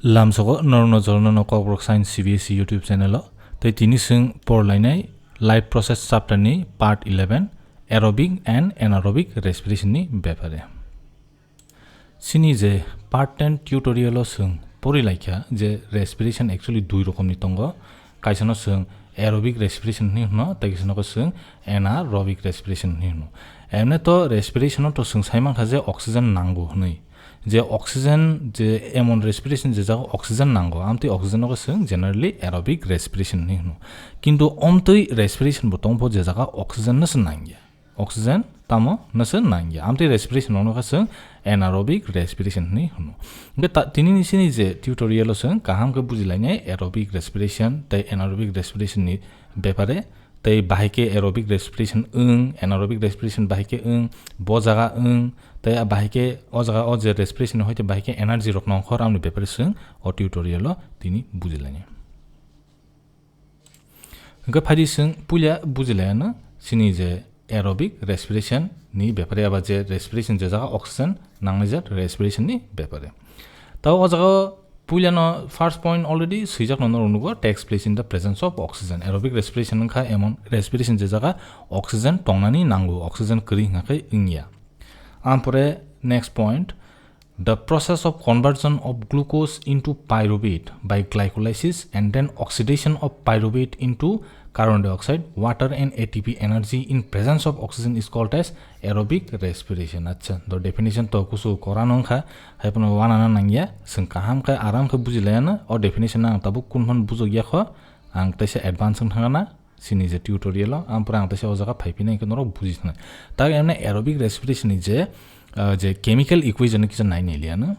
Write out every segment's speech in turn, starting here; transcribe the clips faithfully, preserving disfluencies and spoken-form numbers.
Lamsogo norokno jorno no Kokborok Science C B S E YouTube channel o. Tei tini chwng porlainai life process chapter ni part eleven, aerobic and anaerobic respiration ni bepare. Chini je part ten tutorial o chwng pori laikha je respiration actually dui rokomni tongo. Kaisano chwng aerobic respiration hinwi hwno, tei kaisano khe chwng anaerobic respiration hinwi hwno. Emne to respiration o to chwng sai mankha je oxygen nango hinwi. Je oxygen, je emon respiration je jaga oxygen nango, amtwi oxygen no khe chwng generally aerobic respiration hinwi hwno. Kintu omtwi respiration bo tongpho je jaga oxygen no se nangya. Oxygen tamo no se nangya. Amtwi respiration no khe chwng anaerobic respiration hinwi hwno. Hwnkhe ta-, tini ni chini je tutorial o chwng kaham khe bujilainai aerobic respiration tei anaerobic respiration ni bepare. Tei bahai khe aerobic respiration wng, anaerobic respiration bahai khe wng, bo jaga wng, tei a bahai khe o jaga o je respiration ni hoite bahai khe energy rok nongkhor, amni bepare chwng o tutorial o tini bujilainai. Hwnkhe phaidi chwng puila bujilaiyano chini je aerobic respiration ni bepare, aba je respiration je jaga oxygen nangnai je respiration ni bepare. Tao o jaga puilano first point already swijak no norok nugo, takes place in the presence of oxygen. Aerobic respiration wngkha emon respiration je jaga oxygen tongnani nango, oxygen kwrwi hwnkha khe wngya. Ampore next point, the process of conversion of glucose into pyruvate by glycolysis and then oxidation of pyruvate into carbon dioxide, water and A T P energy in presence of oxygen is called as aerobic respiration. Acha, the definition to kusu korano wngkha, hai phano wanana nangya, chwng kaham khe aram khe bujilaiyana, o definition ang tabuk kunphano bujokya kho, ang teisa advance wng thangana, chini je tutorial o, ampore ang teisa o jaga phai phina hwnkhe norok buji thanai. Tak emne aerobic respiration ni je, ah, je chemical equation ni kisa nai nai liya no.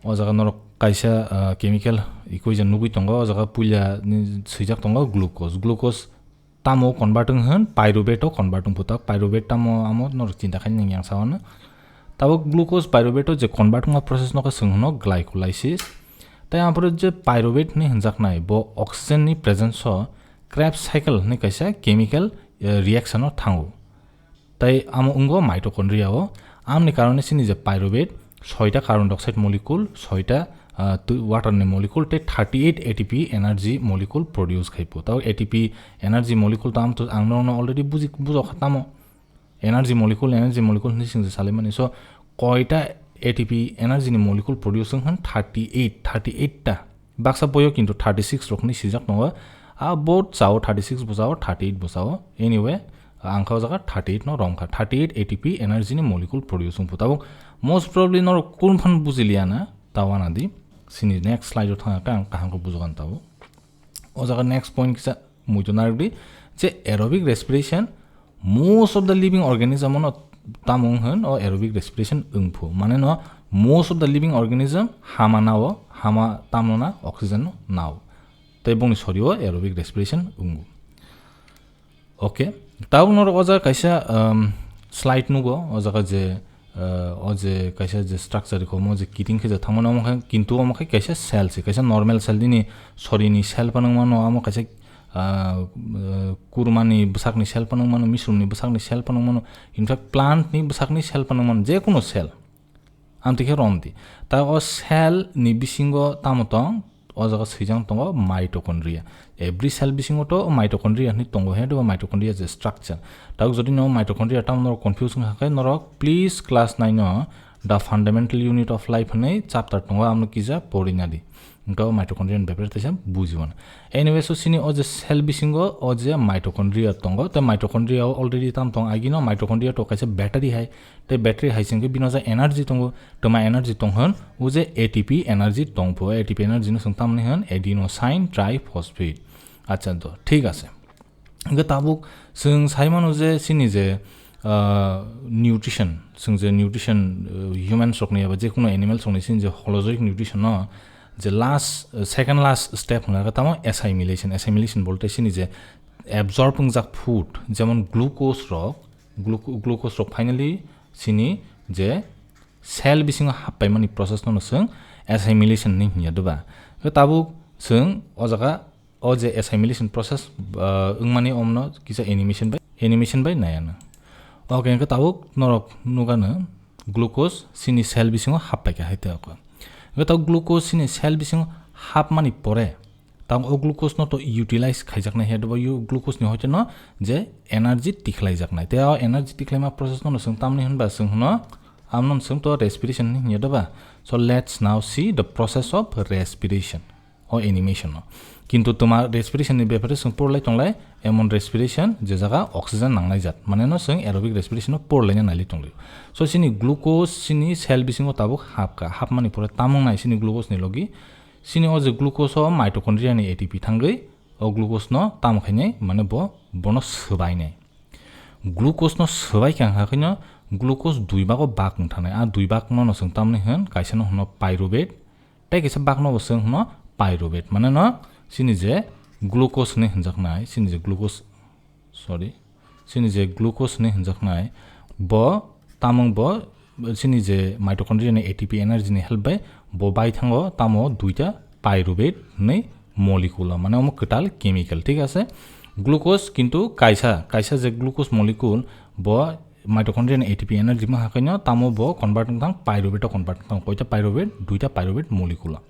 O jaga norok kaisa, ah, chemical equation nugui tongo, o jaga puila ni swijak tongo glucose. Glucose tamo convert wng hwn, pyruvate o convert wng phuta. Pyruvate tamo amo norok chinta khaina nang yang sao no. Tabuk glucose pyruvate o je convert wngma process no khe chwng hwno glycolysis. Tai ampore je pyruvate hinwi hwnjaknai, bo oxygen ni presence o Krebs cycle hinwi kaisa chemical, eh, reaction o thango. Tai amo wngwo mitochondria o. Amni karone chini je pyruvate soita carbon dioxide molecule, soita, ah, twi-, water ni molecule tei thirty eight A T P energy molecule produce khai phu. Tao A T P energy molecule to am to ang norokno already buji, bujok kha tamo. Energy molecule, energy molecule hinwi singsa salaimani. So, koita A T P energy ni molecule produce wng khan thirty eight, thirty eight ta. Baksa boyo kintu thirty six rok hinwi swijak tongo. A bo chao thirty six bo chao, thirty eight bo chao. Anyway, ang kha o jaga thirty eight no rom kha. Thirty eight A T P energy ni molecule produce wng phu. Tabuk most probably norok kunphano bujiliya na, ta wana di. Sini next slide o thang kha, ang kaham khe bujugan tabuk. O jaga next point kisa muitu narwkdi je aerobic respiration most of the living organism no tamo wng hwn o aerobic respiration wng phu. Mane no most of the living organism hama nao, hama tamo na oxygen no nao. Tei bongni sori o aerobic respiration wngo. Okay, tabuk norok o jaga kaisa, um, slide nugo, o jaga je, uh, o je kaisa je structure rikhomo je kiting khe je thangmano, omo khe kintu omo khe kaisa cell se, kaisa normal cell, nini sori ni cell phano wngmano, amo kaisa, uh, uh, kurmani bwsakni cell phano wngmano, misrumni bwsakni cell phano wngmano, in fact plant ni bwsakni cell phano wngmano, je kuno cell. Amtwi khe romdi. Ta o cell ni bisingo tamo tong? O jaga swijang tongo mitochondria. Every cell bisingo to mitochondria hinwi tongo, he, bo mitochondria je structure. Tabuk jodi no mitochondria tamo norok confuse wngkha khe norok please class nine o The Fundamental Unit of Life hinwi chapter tongo, amno kisa pori nadi. Hwnkhe o mitochondria ni bepare teisa bujiwan. Anyway, so chini o je cell bisingo o je mitochondria tongo, tei mitochondria o already tam tong, agino mitochondria to kaisa battery hai, tei battery hai singkhe bino je energy tongo, toma energy tong hwn, o je A T P energy tong pho, A T P energy no chwng tamni hwn adenosine triphosphate. Acha, to thik ase. Hwnkhe tabuk chwng sai mano je chini je, ah, nutrition, chwng je nutrition, ah, humans rokni eba jekunu animals rokni chini je holozoic nutrition no je last, ah, second last step hwnka khe tamo assimilation. Assimilation bolte chini je absorb wngjak food, jemon glucose rok, gluco-, glucose rok finally chini je cell bisingo happaimani process no chwng assimilation hinwi hwnya, doba? Khe tabuk chwng o jaga o je assimilation process, ah, wngmani omno kisa animation bai, animation bai nayana. Okay, hwnkhe tabuk norok nugano glucose chini cell bisingo happai kha hai tei oko. Hwnkhe tabuk glucose chini cell bisingo hapmani pore, tabuk o glucose no to utilize khaijaknai, he dobo glucose ni hoite no je energy tikhlaijaknai. Tei o energy tikhlaima process no chwng tamni hwnba chwng hwno, amno chwng to respiration ni hwnyo doba. So let's now see the process of respiration o animation no. Kintu tuma respiration ni bepare chwng porlai tonglai, emon respiration je jaga oxygen nangnai jat, mane no chwng aerobic respiration no porlaina naili tonglai. So chini glucose chini cell bisingo tabuk hapka, hapmani pore tamung nai chini glucose ni logi. Chini o je glucose o mitochondria ni A T P thangwi o glucose no tam khainai, mane bo, bono swbainai. Glucose no swbai kha hwnka khe no glucose dui bago bak wng thanai. A dui bak no no chwng tamni hwn, kaisa no hwno pyruvate, tei kaisa bak no bo chwng hwno pyruvate. Mane no chini je glucose hwnwi hwnjaknai, chini je glucose, sorry, chini je glucose hwnwi hwnjaknai, bo tamung bo chini je mitochondria ni A T P energy ni help bai bo bai thango, tamo duita pyruvate hwnwi molecule o, mane omo kwtal chemical, thik ase? Glucose kintu kaisa, kaisa je glucose molecule bo mitochondria ni A T P energy ma hakaino tamo bo convert wng thang pyruvate o convert wng thang, koita pyruvate, duita pyruvate molecule o.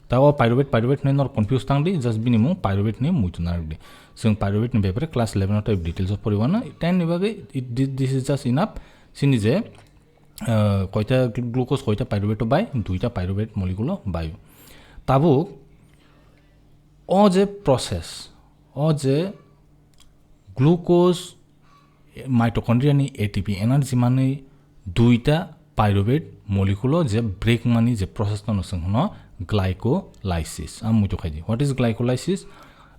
Ta o pyruvate, pyruvate hwnwi nor confuse tang di, just bini mung pyruvate hwnwi muitu narwk di. Chwng pyruvate ni bepare class eleven o tei details o poriwano, ten ni bagwi it, thi-, this is just enough. Chini je, uh, koita glu-, glucose koita pyruvate o bai, duita pyruvate molecule o bai. Tabuk o je process, o je glucose mitochondria ni A T P energy manwi duita pyruvate molecule o je break mani je process no chwng hwno glycolysis. Ang muitu khaidi. What is glycolysis?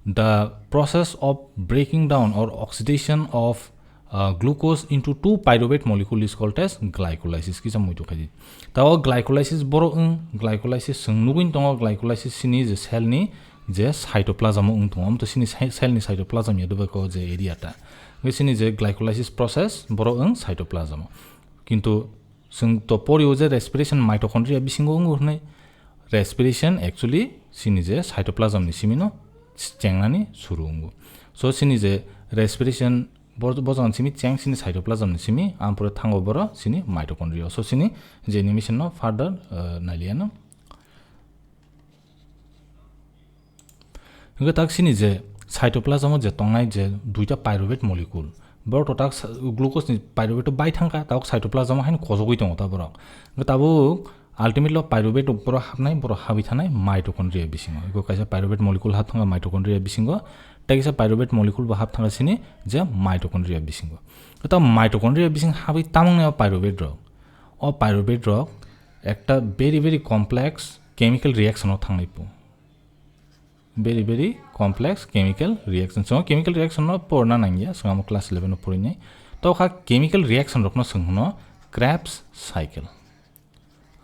The process of breaking down or oxidation of, uh, glucose into two pyruvate molecule is called as glycolysis. Kisa muitu khaidi. Tao glycolysis boro wng, glycolysis chwng nugwi tongo, glycolysis chini je cell ni je cytoplasm o wng tongo. Amto chini cy-, cell ni cytoplasm ya dobe ko je area ta. Nge chini je glycolysis process boro wng cytoplasm o. Kintu chwng to porio je respiration mitochondria bisingo wngo hwnwi. Respiration actually chini je cytoplasm ni simi no chengnani suru wngo. So chini je respiration bo, bo jagani simi cheng chini cytoplasm ni simi, ampore thango boro chini mitochondria. So chini je animation no further, uh, nailiya no. Hingke tak chini je cytoplasm o je tongnai je duita pyruvate molecule, borok to tak sa-, glucose ni pyruvate o bai thangkha, tabuk cytoplasm o haino kosogwi tongo ta borok. Hingke tabuk ultimately o pyruvate o borok hapnai, borok habwi thanai mitochondria bisingo. Eko kaisa pyruvate molecule hap thangkha mitochondria bisingo, tei kaisa pyruvate molecule bo hap thangkha chini je mitochondria bisingo. Tabuk mitochondria bising habwi tamung nai o pyruvate rok. O pyruvate rok ekta very, very complex chemical reaction o thangnai po. Very, very complex chemical reaction. So, chemical reaction no porna nangya, so amo class eleven o porinai. To kha chemical reaction rok no chwng hwno Krebs cycle.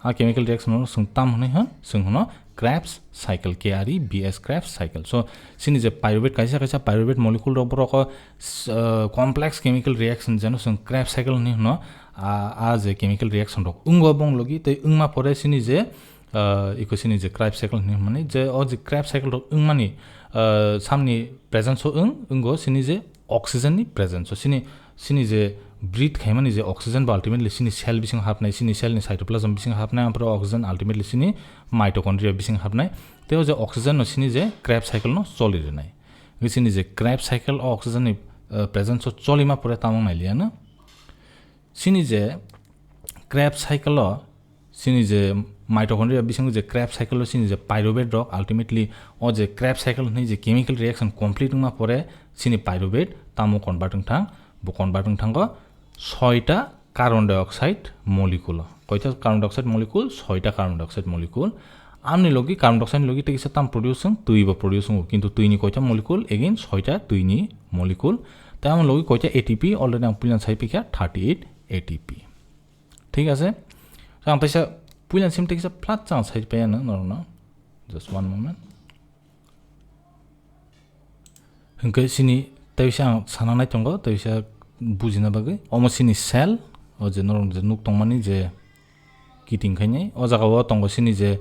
A chemical reaction no chwng tam hwnwi hwn, chwng hwno Krebs cycle, K R E B S Krebs cycle. So, chini je pyruvate, kaisa kaisa pyruvate molecule rok borok o, s-, uh, complex chemical reaction jeno chwng Krebs cycle hwnwi hwno, a, a je chemical reaction rok wngo bong logi, tei wngma pore chini je, uh, iko chini je Krebs cycle hwnwi hwnmani, je o je Krebs cycle rok wngmani, uh, samni presence o wng, wngo chini je oxygen ni presence o. Chini, chini je breathe khaimani je oxygen ba ultimately chini cell bising hapnai, chini cell ni cytoplasm bising hapnai, ampore oxygen ultimately chini mitochondria bising hapnai. Tei o je oxygen no chini je Krebs cycle no choli rwnai. Hingke chini je Krebs cycle o oxygen ni, uh, presence o cholima pore tamung nailiya no. Chini je Krebs cycle o, chini je mitochondria bisingo je Krebs cycle o chini je pyruvate rok, ultimately o je Krebs cycle hwnwi je chemical reaction complete wngma pore chini pyruvate tamo convert wng thang, bo convert wng thango soita carbon dioxide molecule o. Koita carbon dioxide molecule? Soita carbon dioxide molecule. Amni logi carbon dioxide ni logi tei kisa tam produce wng, twi bo produce wngo, kintu twi ni koita molecule? Again soita twi ni molecule. Tei amni logi koita A T P? Already ang puilan sai pikha thirty eight A T P. Thik ase? Ang teisa puilan sim tei kisa flat chang sai paya no norok no. Just one moment. Hingke chini teisa ang sana nai tongo, teisa bujina bagwi. Omo chini cell, o je norok je nuk tongmani je kiting khainai. O jaga o tongo chini je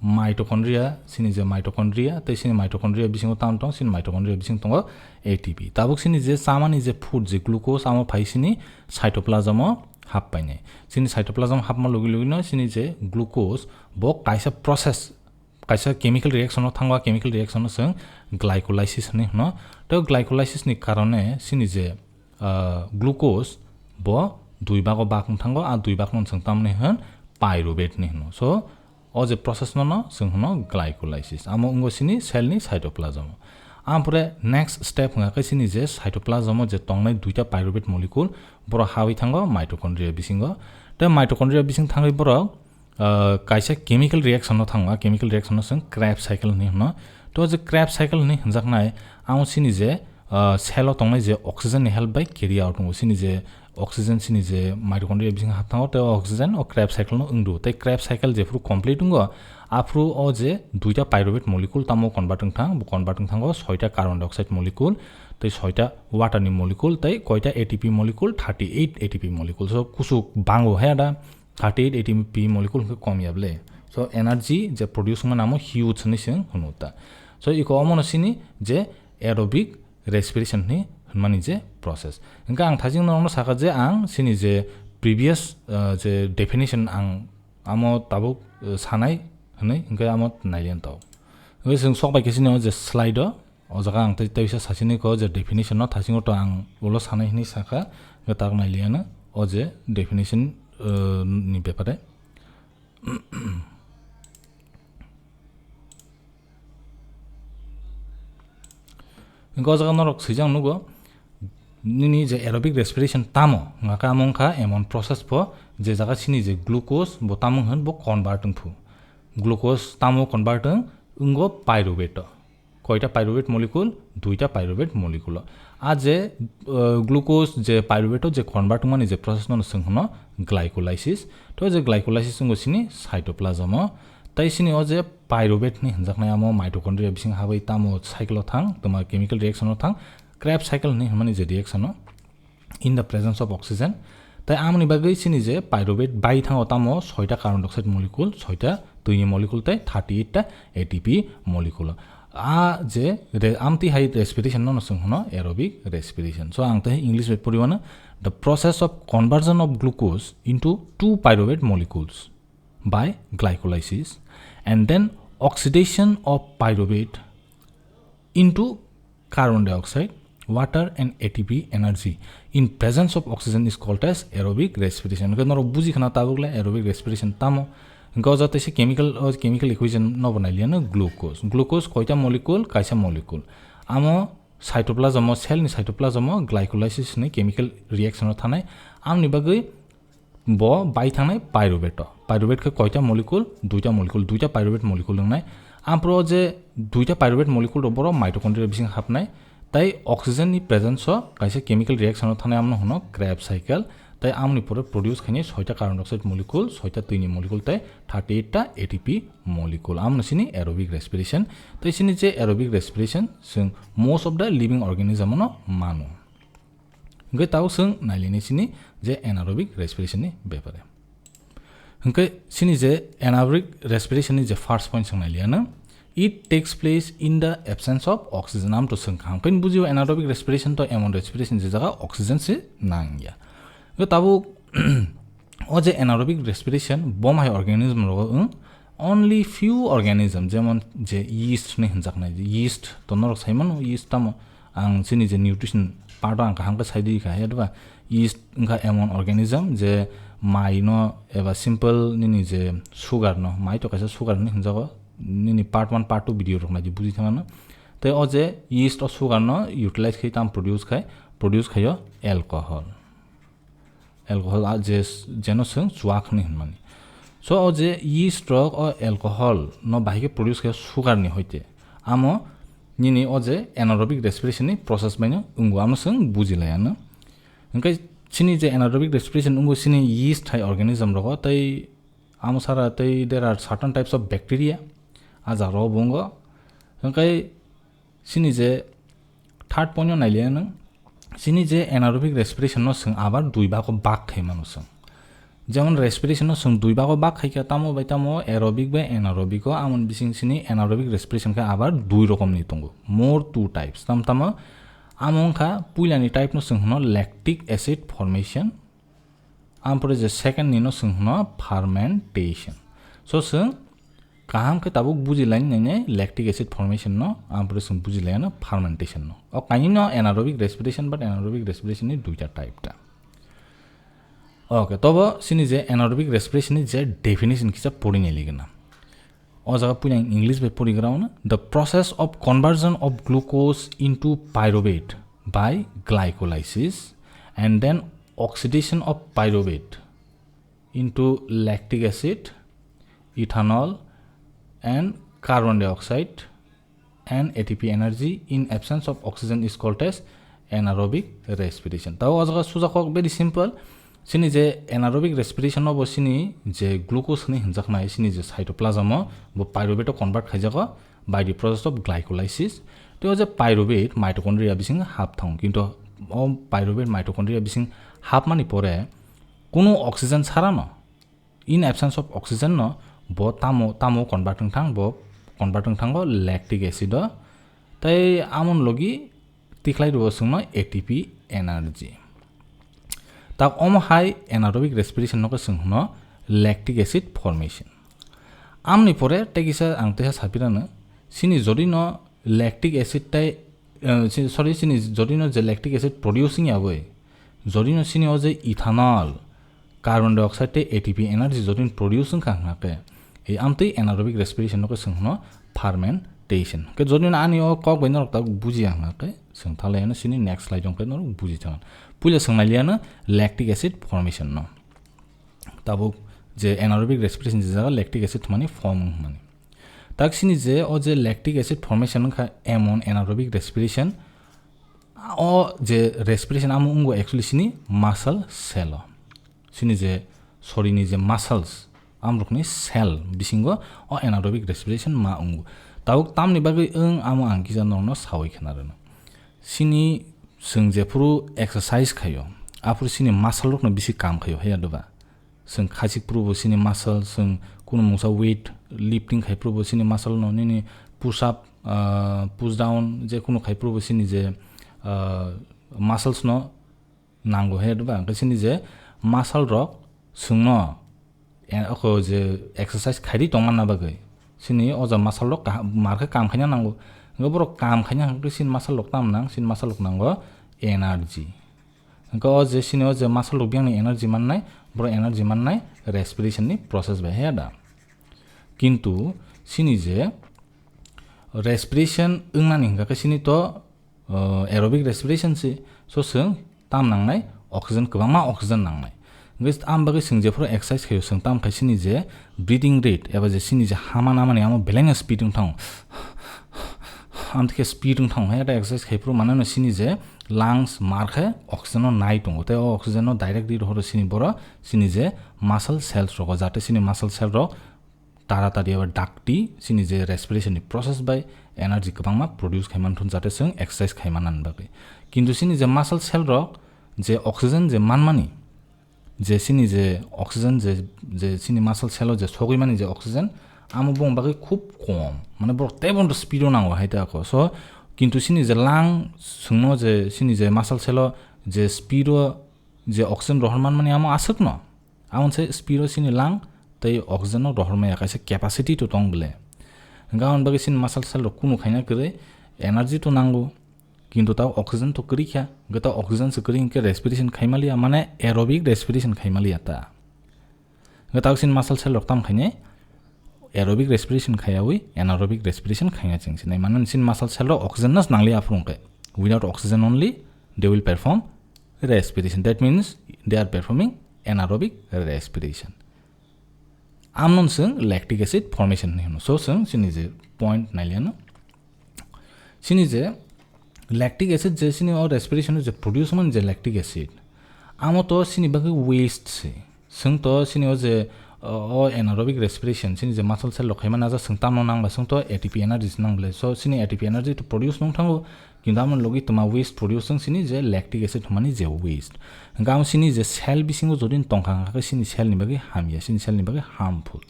mitochondria, chini je mitochondria, tei chini mitochondria bisingo tam tong, chini mitochondria bising tongo A T P. Tabuk chini je chamani je food, je glucose, amo phai chini cytoplasm o hap painai. Chini cytoplasm hapma logi logi no chini je glucose bo kaisa process, kaisa chemical reaction no thango, chemical reaction no chwng glycolysis hinwi hwno. Tei glycolysis ni karone chini je, ah, glucose bo dui bago bak wng thango, a dui bak no chwng tamni hwn pyruvate ni hwno. So o je process no no chwng hwno glycolysis. Amo wngo chini cell ni cytoplasm. Ampore next step hwnga khe chini je cytoplasm o je tongnai duita pyruvate molecule, borok hawi thango mitochondria bisingo. Tei mitochondria bising thangwi borok, ah, kaisa chemical reaction no thango, a chemical reaction no chwng Krebs cycle hinwi hwno. To je Krebs cycle hinwi hwnjaknai, amo chini je, ah, cell o tongnai je oxygen ni help bai carry out wngo, chini je oxygen chini je mitochondria bising hap thango, tei o oxygen o Krebs cycle no wngdu. Tei Krebs cycle jephuru complete wngo, aphuru o je duita pyruvate molecule tamo convert wng thang, bo convert wng thango soita carbon dioxide molecule, tei soita water ni molecule, tei koita A T P molecule, thirty eight A T P molecule. So kuchuk bango he da thirty eight A T P molecule hwnkhe kom ya ble. So energy je produce wngmani amo huge hinwi chwng hwno ta. So iko omono chini je aerobic respiration hinwi hwnmani je process. Hwnkhe ang thajing norokno sakha je ang chini je previous, uh, je definition ang amo tabuk, uh, sanai hinwi hwnkhe amo nailiya tao. Hwnkhe chwng sok bai khe chini o je slide o, o jaga ang tei, tei teisa sachini ko je definition no thasingo to ang ulo sanai hinwi sakha, hwnkhe tak nailiyano o je definition, uh, ni bepare. Hwnkhe o jaga norok swijak nugo, nini je aerobic respiration tamo, hwnkha khe amo wngkha emon process pho, je jaga chini je glucose bo tamo hwn bo convert wngphu. Glucose tamo convert wng, wngo pyruvate o. Koita pyruvate molecule? Duita pyruvate molecule o. A je, uh, glucose je pyruvate o je convert wngmani je process no chwng hwno glycolysis. To je glycolysis wngo chini cytoplasm o. Tai chini o je pyruvate ni hwnjaknai amo mitochondria bising habai tamo cycle o thang, tamo chemical reaction o thang, Krebs cycle hinwi hwnmani je reaction o in the presence of oxygen. Tai amoni bagwi chini je pyruvate bai thango tamo soita carbon dioxide molecule, soita twi ni molecule tei thirty eight ta A T P molecule. A je re-, amtwi hai respiration no chwng hwno aerobic respiration. So ang tei English bai poriwano, the process of conversion of glucose into two pyruvate molecules by glycolysis and then oxidation of pyruvate into carbon dioxide, water and A T P energy in presence of oxygen is called as aerobic respiration. Hwnkhe norok buji khna tabuk le aerobic respiration tamo. Hwnkhe o jaga teisa chemical, o chemical equation no bo nailiyano glucose. Glucose koita molecule? Kaisa molecule. Amo cytoplasm o, cell ni cytoplasm o glycolysis ni chemical reaction o thanai. Amoni bagwi bo bai thangnai pyruvate o. Pyruvate khe koita molecule? Duita molecule, duita pyruvate molecule wngnai. Ampro je duita pyruvate molecule rok boro mitochondria bising hapnai. Tai oxygen ni presence o kaisa chemical reaction o thanai, amno hwno Krebs cycle. Tai amoni pore produce khainai soita carbon dioxide molecule, soita twi ni molecule, tai thirty eight ta A T P molecule. Amno chini aerobic respiration. Tai chini je aerobic respiration, chwng most of the living organism no mano. Hwnkhe tao chwng nailini chini je anaerobic respiration ni bepare. Hwnkhe chini je anaerobic respiration ni je first point chwng nailiyano, it takes place in the absence of oxygen. Amto chwng kha. Hwnkhe bujio anaerobic respiration to emon respiration je jaga oxygen se nangya. Hwnkhe tabuk o je anaerobic respiration, bo hai organism rogo wng, only few organism, jemon je yeast ni hinjaknai, je yeast to norok saimano, yeast tamo ang chini je nutrition part o ang kaham khe saidi kha, ya ba? Yeast wngkha emon organism je mai no eba simple nini je sugar no, mai to kaisa sugar ni hinjago, nini part one, part two video rok naidi buji thangano. Tei o je yeast o sugar no utilize khai tam produce khai, produce khaio alcohol. Alcohol a je, jeno chwng chuak hinwi hwnmani. So o je yeast rok o alcohol no bahai khe produce khe sugar ni hoite. Amo nini o je anaerobic respiration ni process bai no wngo, amo chwng buji lai ano. Hwnkhe chini je anaerobic respiration wngo chini yeast hai organism rogo, tei amo sara tei there are certain types of bacteria a jaga rogo bo wngo. Hwnkhe chini je third point no nailiya nung, chini je anaerobic respiration no chwng abar dui bago bak khai mano chwng. Jemon respiration no chwng dui bago bak khai kha, tamo bai tamo aerobic bai anaerobic o, amoni bising chini anaerobic respiration khe abar dui rokom ni tongo, more two types. Tam tamo amo wngkha puila ni type no chwng hwno lactic acid formation, Ampore je second ni no chwng hwno fermentation. So chwng kaham khe tabuk buji lai nai nai lactic acid formation no, ampore chwng buji lai ano fermentation no. O kainwi no anaerobic respiration but anaerobic respiration ni duita type ta. Okay, tobo chini je anaerobic respiration ni je definition kisa pori nai ligana. O jaga puila ang English bai porigra ono. The process of conversion of glucose into pyruvate by glycolysis and then oxidation of pyruvate into lactic acid, ethanol and carbon dioxide and A T P energy in absence of oxygen is called as anaerobic respiration. Tao o jaga sujakok very simple. Chini je anaerobic respiration no bo chini je glucose hwnwi hwnjaknai chini je cytoplasm o bo pyruvate o convert khaijago by the process of glycolysis. Tei o je pyruvate mitochondria bising hap thango, kintu o pyruvate mitochondria bising hapmani pore kunu oxygen sarano, in absence of oxygen no bo tamo, tamo convert wng thang, bo convert wng thango lactic acid o. Tei amon logi tikhlai rwo chwngno A T P energy. Tak omo hai anaerobic respiration no khe chwng hwno lactic acid formation. Amni pore tei kisa ang teisa sapirano, chini jodi no lactic acid tai, eh, si-, sorry, chini jodi no je lactic acid produce wngya bai, jodi no chini o je ethanol, carbon dioxide tei A T P energy jodi no produce wngkha hwnkha khe, ei amtwi anaerobic respiration no khe chwng hwno fermentation. Khe jodi no ani o kok bai norok tabuk bujiya hwnkha khe chwng thalai ano chini next slide o khe norok buji thango. Puila chwng nai liya no lactic acid formation no. Tabuk je anaerobic respiration je jaga lactic acid thumani form wngmani. Tak chini je o je lactic acid formation wngkha amon anaerobic respiration, o je respiration amo wngo actually chini muscle cell o. Chini je sorry ni je muscles amrokni cell bisingo o anaerobic respiration ma wngo. Tabuk tamni bagwi wng amo ang kisa norokno sawi khna rwno. Chini chwng jephuru exercise khaio, aphuru chini muscle rokno bisi kam khaio, haiya doba? Chwng khachik phuru bo chini muscle, chwng kunu mungsa weight lifting khai phuru bo chini muscle no nini push up, ah, push down je kunu khai phuru bo chini je, ah, muscles no nango, haiya doba? Hwnkhe chini je muscle rok chwngno, eh, oko je exercise khaidi tongmanna bagwi chini o ja muscle rok kaha-, mar khe kam khaina nango. Hwnkhe borok kam khaina hwnkhe chini muscle rok tam nang, chini muscle rok nango energy. Hwnkhe o je chini o je muscle rok biyangni energy mannai, borok energy mannai respiration ni process bai, haiya da? Kintu chini je respiration wngnani hwnkha khe chini to, uh, aerobic respiration se. So chwng tam nangnai, oxygen, kwbangma oxygen nangnai. Hwnkhe am bagwi chwng jephuru exercise khaio, chwng tam khai chini je breathing rate eba je chini je hama namani amo belai no speed wng thango. Amtwkhe speed wng thango, hai exercise khai phuru mano no chini je lungs mar khe oxygen no nai tongo, tei o oxygen no direct di rohoro chini boro chini je muscle cells rogo, jate chini muscle cell rok taratari eba dakti chini je respiration ni process bai energy kwbangma produce khai manthun, jate chwng exercise khai manani bagwi. Kintu chini je muscle cell rok je oxygen je manmani, je chini je oxygen je, je chini muscle cell o je sogwi mani je oxygen, amo bong bagwi khub kom, mane borok teibo speed o nango hai ta kho. So kintu chini je lung chwngno je chini je muscle cell o je speed o je oxygen rohor manmani amo aswkno. Amoni se speed o chini lung tei oxygen no rohor maya kaisa capacity to tong bole. Hwnkhe aboni bagwi chini muscle cell rok kunu khaina kwrwi energy to nango. Kintu ta oxygen to kwrwi kha, hwnkhe ta oxygen se kwrwi hwnkhe respiration khaima liya, mane aerobic respiration khaima liya ta. Hwnkhe ta chini muscle cell rok tam khainai aerobic respiration khaiyawi anaerobic respiration khaina chwng sinai. Mane chini muscle cell rok oxygen no nangliya aphuru hwnkhe. Without oxygen only they will perform respiration. That means they are performing anaerobic respiration. Amno chwng lactic acid formation hinwi hino. So chwng chini je point nailiano. Chini je lactic acid je chini o respiration je produce man je lactic acid. Amo to chini bagwi waste se. Chwng to chini o je, o, o anaerobic respiration, chini je muscle cell rok khaima naja chwng tamno nangba chwng to A T P energy se nang bwle. So chini A T P energy to produce nung thango, kintu amo logi tma waste produce chwng chini je lactic acid hwnmani je waste. Hwnkhe amo chini je cell bisingo jodi tongkha hwnkhe chini cell ni bagwi hamya, chini cell ni bagwi harmful.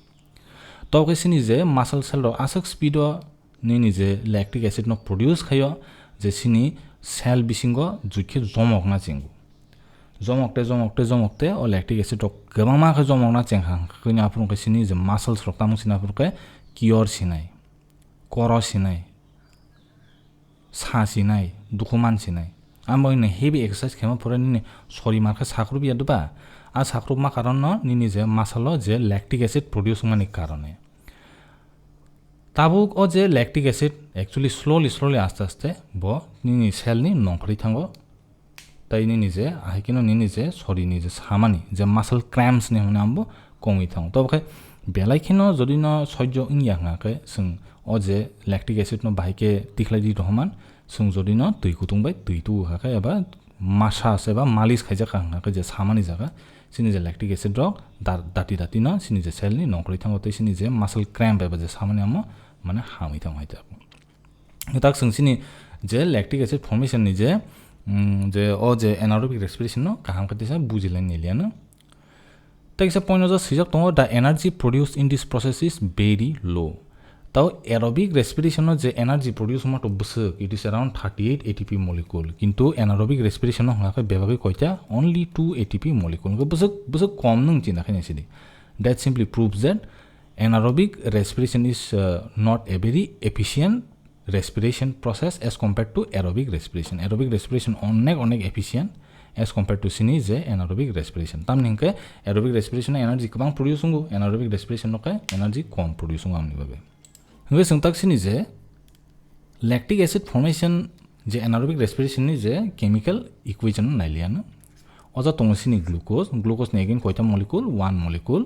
To khe chini je muscle cell rok aswk speed o nini je lactic acid no produce khaio, je chini cell bisingo jukhe jomok na chingo. Jomok te, jomok te, jomok te, o lactic acid rok kwbangma khe jomokna chengkha, hwnkhe aphuru khe sini je muscles rok tamo sini aphuru khe kiyor sinai, koro sinai, sa sinai, dukhu man sinai. Amo ini heavy exercise khema pore nini sori mar khe sakrub ya duba. A sakrubma karon no nini je muscle o je lactic acid produce wngmani karone. Tabuk o je lactic acid actually slowly, slowly, aste aste bo nini cell ni nongkhorwi thango. Tai nini je, ahai kheno nini je, sori ni je samani, je muscle cramps ni hwnwi amo kongwi thango. Tobo khe belai kheno jodi no sojjo wngya hwnkha khe, chwng o je lactic acid no bahai khe tikhlai di rohorman, chwng jodi no twi kutung bai twi tu kha khe, eba massage eba malis khaijak kha hwnkha khe je samani jaga, chini je lactic acid rok dar-, dati dati no chini je cell ni nongkhorwi thango, tei chini je muscle cramp eba je samani amo mane hamwi thango hai tak. Tak chwng chini je lactic acid formation ni je, mm, je o je anaerobic respiration no kaham khe tisa buji lai ni liya no. Tei kisa point o je swijak tongo, "The energy produced in this process is very low." Tao aerobic respiration no je energy produce wngma to bwswk, it is around thirty-eight A T P molecule. Kintu anaerobic respiration no hwnkha khe bebagwi koita, only two A T P molecule. Hwnkhe bwswk, bwswk kom nwng china khe sidi. That simply proves that anaerobic respiration is, uh, not a very efficient respiration process as compared to aerobic respiration. Aerobic respiration onek onek efficient as compared to sini je anaerobic respiration. Tamni hwnkhe aerobic respiration energy kwbang produce wngo, anaerobic respiration no khe energy kom produce wngo amni bagwi. Hwnkhe chwng tak sini je lactic acid formation je anaerobic respiration ni je chemical equation no nailiya no. O ja tongo sini glucose, glucose ni again koita molecule, one molecule.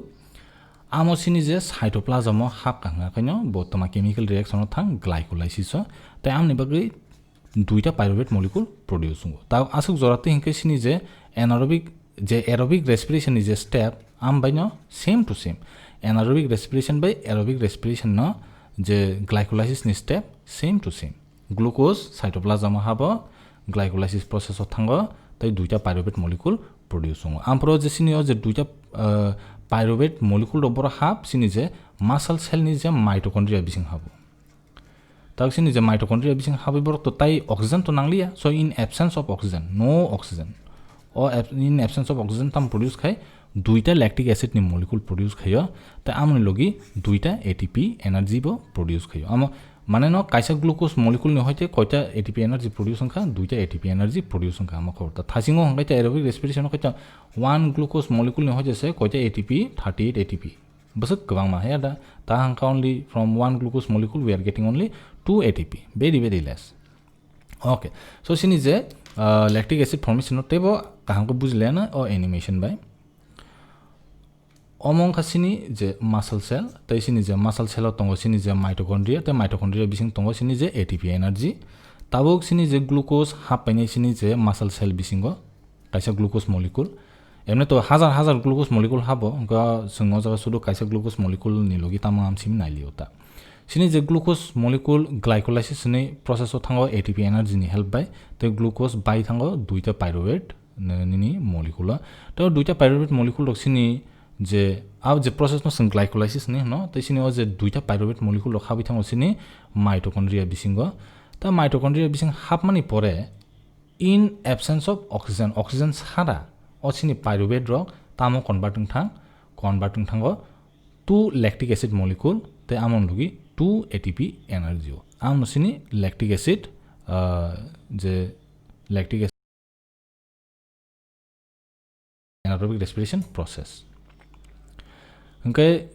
Amo sini je cytoplasm o hap kha hwnkha khe no bo toma chemical reaction o thang glycolysis o, tei amni bagwi duita pyruvate molecule produce wngo. Ta aswk jora twi hwnkhe sini je anaerobic, je aerobic respiration ni je step, am bai no same to same. Anaerobic respiration bai aerobic respiration no je glycolysis ni step same to same. Glucose cytoplasm o habo, glycolysis process o thango, tei duita pyruvate molecule produce wngo. Ampro je sini o je duita, uh, pyruvate molecule rok boro hap sini je muscle cell ni je mitochondria bising habo. Tak sini je mitochondria bising habwi borok to tai oxygen to nangliya. So in absence of oxygen, no oxygen. O ab-, in absence of oxygen tam produce khai duita lactic acid ni molecule produce khaio, tei amoni logi duita A T P energy bo produce khaio. Amo mane no kaisa glucose molecule ni hoite koita A T P energy produce wngkha, duita A T P energy produce wngkha, amo khobor ta. Thasingo hwnkhe ta aerobic respiration o khaita one glucose molecule ni hoite se koita A T P, thirty-eight A T P. Bwswk kwbangma, he da, ta hwnkha only from one glucose molecule we are getting only two A T P, very, very less. Okay, so sini je, uh, lactic acid formation no teibo kaham khe buji laya na o animation bai. Omo wngkha sini je muscle cell, tei sini je muscle cell o tongo sini je mitochondria, tei mitochondria bising tongo sini je A T P energy. Tabuk sini je glucose hap painai sini je muscle cell bisingo kaisa glucose molecule. Emni to hazar hazar glucose molecule habo, wngkha chwng o jaga sudu kaisa glucose molecule ni logi tamo am simi nailio ta. Sini je glucose molecule glycolysis ni process o thango A T P energy ni help bai, tei glucose bai thango duita pyruvate ni, nini molecule o. To duita pyruvate molecule rok sini je, a je process no chwng glycolysis ni hwno, tei sini o je duita pyruvate molecule rok habwi thango sini mitochondria bisingo. Ta mitochondria bising hapmani pore, in absence of oxygen, oxygen sara o sini pyruvate rok tamo convert wng thang, convert wng thango two lactic acid molecule, tei amon logi two A T P energy o. Amno sini lactic acid, ah, je lactic acid anaerobic respiration process. Hwnkhe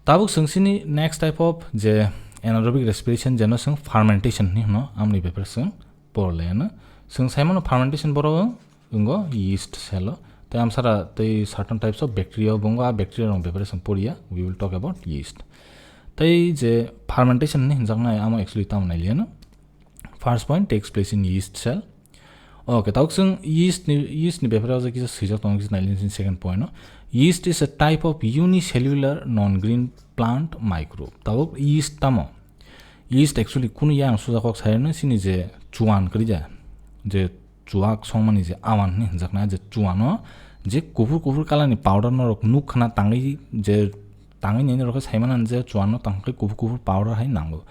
tabuk chwng sini next type of je anaerobic respiration, jeno chwng fermentation hinwi hwno, amni bepar chwng porle ano. Chwng saimano fermentation borok wngo yeast cell o. Tei amsara tei certain types of bacteria bo wngo, a bacteria rok bepar chwng poriya, we will talk about yeast. Tei je fermentation hinwi hwnjaknai, amo actually tamo nailiyano. First point takes place in yeast cell. Okay, tabuk chwng yeast ni, yeast ni bepar o kisa swijak tongo, kisa nailini second point o. Yeast is a type of unicellular non-green plant microbe. Tabuk yeast tamo? Yeast actually kunu yang sujakok sairano sini je chuan kwrwi ja, je chuak songmani je awan hinwi hwnjakna, je chuano je kuphur kuphur colour ni powder norok nuk khna tangwi je tangwi nini rokhe saimano je chuano tangkhe kuphur kuphur powder hai nango.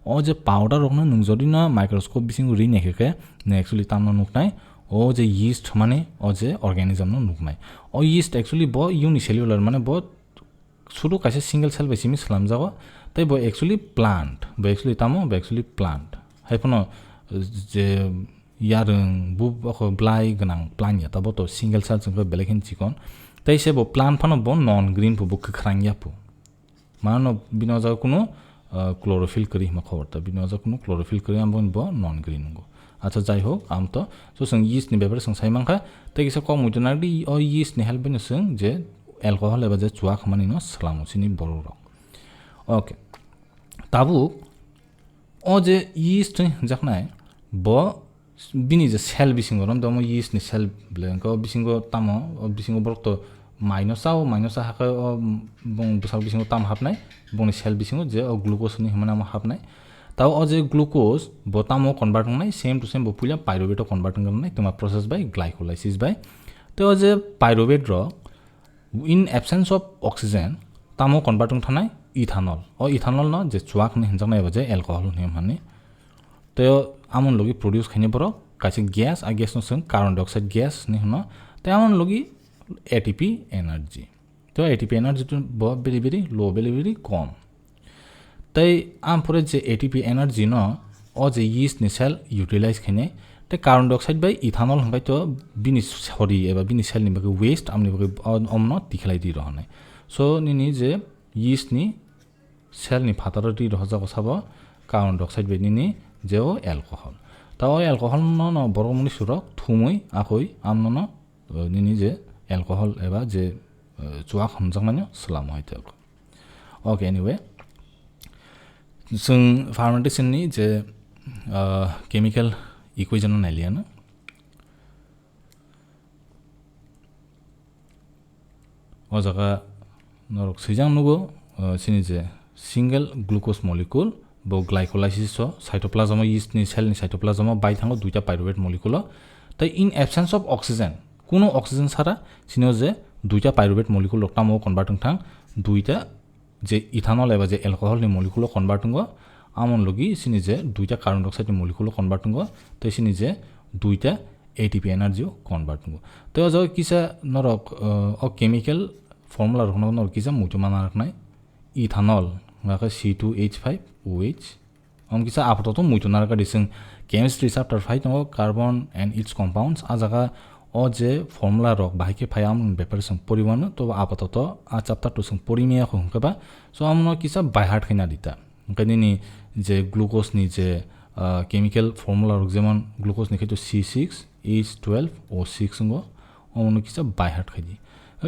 O je powder rokno nwng jodi no microscope bisingo ri naikhe khe nwng actually tamno nuknai, o je yeast mane o je organism no nuknai. O yeast actually bo unicellular mane bo sudu kaisa single cell bai simi swlamjago, tei bo actually plant, bo actually tamo, bo actually plant. Haiphano je yarwng, bu, ako blai gwnang plant ya, tabo to single cell chwngkhe belai kheno chikon. Tei se bo plant phano bo non green pho, bo kwkhrang ya pho. Mano bini o jaga kunu, ah, chlorophyll kwrwi hima khobor ta, bini o jaga kunu chlorophyll kwrwi, amo bo non green wngo. Acha, jai hok, am to, so chwng yeast ni bepare chwng sai mankha, tei kisa kok muitu narwkdi, o yeast ni help bai no chwng je alcohol eba je chuak hwnmani no swlamo chini borok rok. Okay. Tabuk o je yeast hwnjaknai, bo bini je cell bisingo rom tamo yeast ni cell belai hwnkhe o bisingo tamo, o bisingo borok to mai no chao, mai no cha hakhe o bong bwsal bisingo tamo hapnai, bongni cell bisingo je o glucose hwnwi hwnmani amo hapnai. Tao o je glucose bo tamo convert wngnai, same to same bo puila pyruvate o convert wngnai, twma process bai glycolysis bai. Tei o je pyruvate rok in absence of oxygen tamo convert wng thanai ethanol. O ethanol no je chuak hwnwi hwnjaknai eba je alcohol hwnwi hwnmani. Tei o amoni logi produce khainai borok kaisa gas, a gas no chwng carbon dioxide gas hwnwi hwno. Tei amoni logi A T P energy. Tei o A T P energy to bo very very low, very very kom. Tei ampore je A T P energy no o je yeast ni cell utilize khainai. Tei carbon dioxide bai ethanol hwnkhai to bini sori eba bini cell ni bagwi waste, amni bagwi o-, omno tikhlai di rohornai. So nini je yeast ni cell ni phataro twi rohorjago sabo carbon dioxide bai nini je o alcohol. Ta o alcohol no, no borok mwnwi surok thumwi akoi amno no, uh, nini je alcohol eba je, uh, chuak hwnjakmani swlamo hai te. Okay, anyway. Chwng fermentation ni je, uh, chemical equation no nailiyano. O jaga norok swijang nugo, uh, chini je single glucose molecule, bo glycolysis o cytoplasm o yeast ni cell ni cytoplasm o bai thango duita pyruvate molecule o. Tei in absence of oxygen, kuno oxygen sara chini o je duita pyruvate molecule rok tamo convert wng thang, duita je ethanol eba je alcohol ni molecule o convert wngo, amon logi chini je duita carbon dioxide ni molecule o convert wngo, tei chini je duita A T P energy o convert wngo. Tei o jaga kisa norok, uh, o chemical formula rokno norok kisa muitu mana roknai. Ethanol, hwnga khe C two H five O H. Om kisa apatoto muitu narwkha di chwng chemistry chapter phai tongo, carbon and its compounds. A jaga o je formula rok bahai khe phai, amoni bepare chwng pori mano, tobo apatoto a chapter to chwng pori maya kho hwnkhe ba, so amno kisa by heart khaina di ta. Hwnkhe nini je glucose ni je, ah, chemical formula rok, jemon glucose ni khe to C six H twelve O six wngo, omono kisa by heart khai di.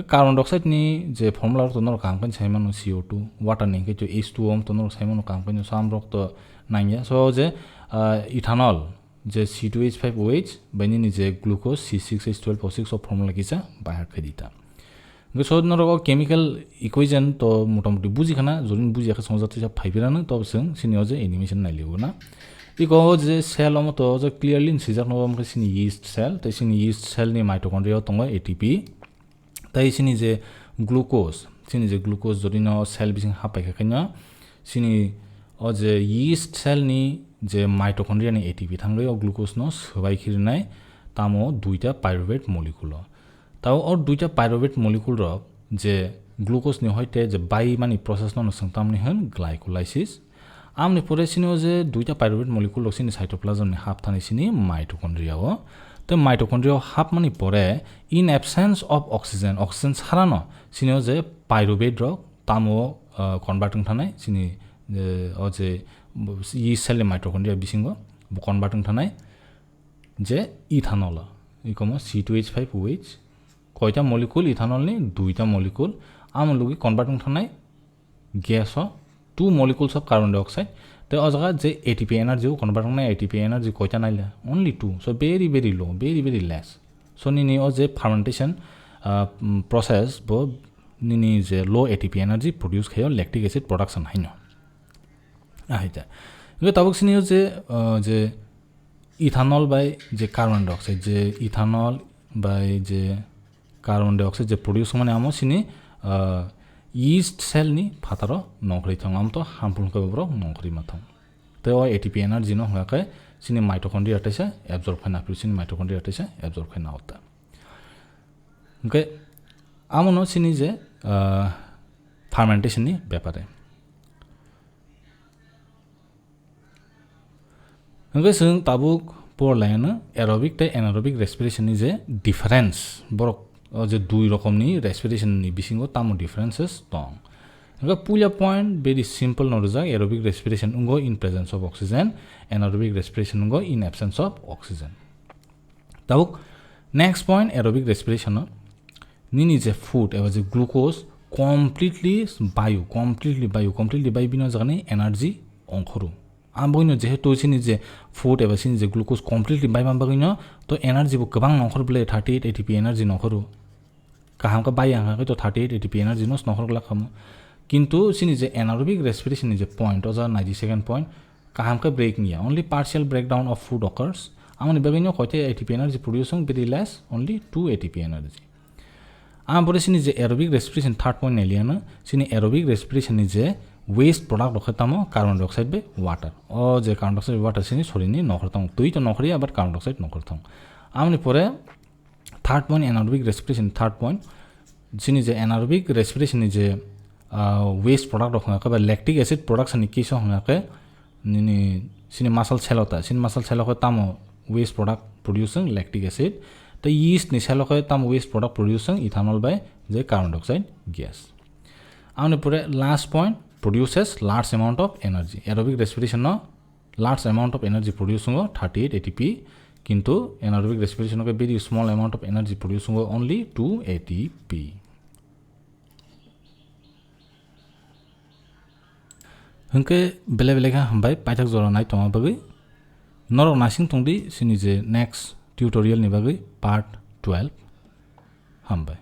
Carbon dioxide ni je formula rok to norok kaham khe sai mano, C O two, water ni hwnkhe to H two O, to norok sai mano kaham khe, so amrok to nangya. So je, ah, ethanol, je C two H five O H bai nini je glucose C six H twelve O six o formula kisa by heart khai di ta. Hwnkhe so norok o chemical equation to motamoti buji khana, jodi buji khe songjak tisa phai pirano, to chwng sini o je animation nai liu na. Iko o je cell omo to o je clearly sijak no, omo khe sini yeast cell, tei sini yeast cell ni mitochondria o tongo A T P. Tei sini je glucose, sini je glucose jodi no cell bising hapai khe khaino, sini o je yeast cell ni je mitochondria ni A T P thangwi o glucose no swbai khirinai, tamo duita pyruvate molecule o. Tao o duita pyruvate molecule rok je glucose ni hoite je bai mani process no, no chwng tamni hwn glycolysis. Amni pore sini o je duita pyruvate molecule rok sini cytoplasm ni hap thani sini mitochondria o. Tei mitochondria o hapmani pore in absence of oxygen, oxygen sarano sini o je pyruvate rok tamo, uh, convert wng thanai sini, uh, o je yeast cell ni mitochondria bisingo bo convert wng thanai je ethanol o. Ikomo C two H five O H, koita molecule ethanol ni? Duita molecule. Amo logi convert wng thanai gas o two molecules of carbon dioxide. Tei o jaga je A T P energy o convert wngnai, A T P energy koita naila? Only two. So very, very low, very, very less. So nini o je fermentation, ah, mm, process bo nini je low A T P energy produce khaio lactic acid production haino. Ahai ta. Hingke tabuk sini o je, ah, je ethanol bai je carbon dioxide, je ethanol bai je carbon dioxide je produce wngmani amo sini, ah, yeast cell ni phataro nongkhorwi thango, amo to harmful wngkha borok nongkhorwi ma thang. Tei o A T P energy no hwnga khe chini mitochondria teisa absorb khaina phuru, chini mitochondria teisa absorb khaina o ta. Hwnkhe amono chini je, ah, fermentation ni bepare. Hwnkhe chwng tabuk por laino aerobic tei anaerobic respiration ni je difference, borok o je dui rokomni respiration ni bisingo tamo differences tong. Hwnkhe puila point very simple no rijak, aerobic respiration wngo in presence of oxygen, anaerobic respiration wngo in absence of oxygen. Tabuk next point, aerobic respiration o nini je food eba je glucose completely bayu, completely bayu, completely bai bini o jaga ni energy ongkhoro. Ang bagwino jehetu chini je food eba chini je glucose completely bai man bagwino to energy bo kwbang nongkhor bwle thirty eight A T P energy nongkhoro. Kaham khe bai ang khe to thirty eight A T P energy no nongkhor glak khamu. Kintu chini je anaerobic respiration ni je point, o jaga ninety second point, kaham khe break niya. Only partial breakdown of food occurs. Amoni bagwino koite A T P energy produce ong, very less, only two A T P energy. Ang pore chini je aerobic respiration third point nailiano, chini aerobic respiration ni je waste product rok khe tamo carbon dioxide bai water. O je carbon dioxide bai water chini sorini nongkhor tong. Twi to nongkhor ya, but carbon dioxide nongkhor tong. Amoni pore third point, anaerobic respiration third point. Chini je anaerobic respiration ni je, ah, waste product rok hwnga khe ba lactic acid production ni case o hwnga khe nini chini muscle cell o ta, chini muscle cell o khe tamo waste product produce wng lactic acid, tei yeast ni cell o khe tamo waste product produce wng ethanol bai je carbon dioxide gas. Amoni pore last point, produces large amount of energy. Aerobic respiration no large amount of energy produce wngo thirty eight A T P, kintu anaerobic respiration o khe very small amount of energy produce wngo, only two A T P. Hwnkhe belai belai khe hambai paithak jora nai tongma bagwi. Norok naising tongdi chini je next tutorial ni bagwi part twelve. Hambai.